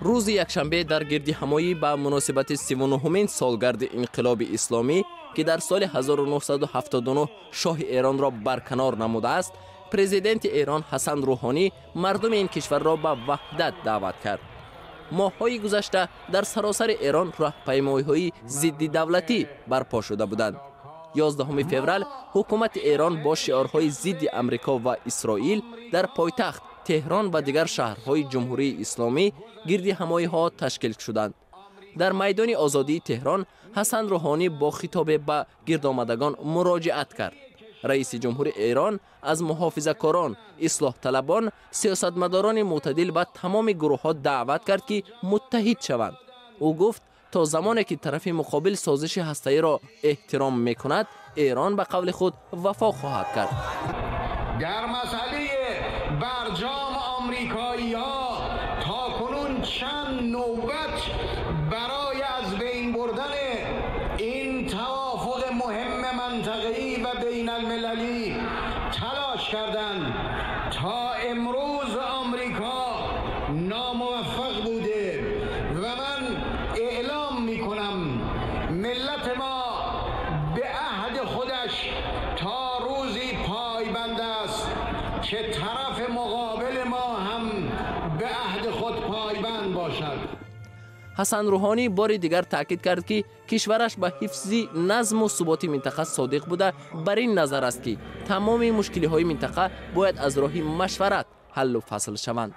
Рӯзи якшанбе дар гирдиҳамоӣ ба муносибати 39-умин солгарди инқилоби исломӣ, ки дар соли 1979 шоҳи Эронро барканор намудааст, президенти Эрон Ҳасан Рӯҳонӣ мардуми ин кишварро ба ваҳдат даъват кард. Моҳҳои гузашта дар саросари Эрон роҳпаймоиҳои зиддидавлатӣ барпо шуда буданд. 11 феврал ҳукумати Эрон бо шиорҳои зидди Амрико ва Исроил дар пойтахт Теҳрон ва дигар шаҳрҳои Ҷумҳурии Исломӣ гирдиҳамоиҳо ташкил шуданд. Дар майдони Озодии Теҳрон Ҳасан Рӯҳонӣ бо хитобе ба гирдомадагон муроҷиат кард. Раиси ҷумҳури Эрон аз муҳофизакорон, ислоҳталабон, сиёсатмадорони мӯътадил ва тамоми гурӯҳҳо даъват кард, ки муттаҳид шаванд. Ӯ гуфт, то замоне ки тарафи муқобил созиши ҳастаиро эҳтиром мекунад, Эрон ба қавли худ вафо хоҳад кард. Дар масъалаи برجام آمریکایی‌ها تا کنون چند نوبت برای از بین بردن این توافق مهم منطقه‌ای و بین المللی تلاش کردند. تا امروز آمریکا ناموفق بوده و من اعلام میکنم ملت ما به عهد خودش تا روزی پایبند است که طرف مقابل ما هم به عهد خود پایبند باشد. Ҳасан Рӯҳонӣ бори дигар таъкид кард, ки кишвараш ба ҳифзи назму суботи минтақа содиқ буда, бар ин назар аст, ки тамоми мушкилиҳои минтақа бояд аз роҳи машварат ҳаллу фасл шаванд.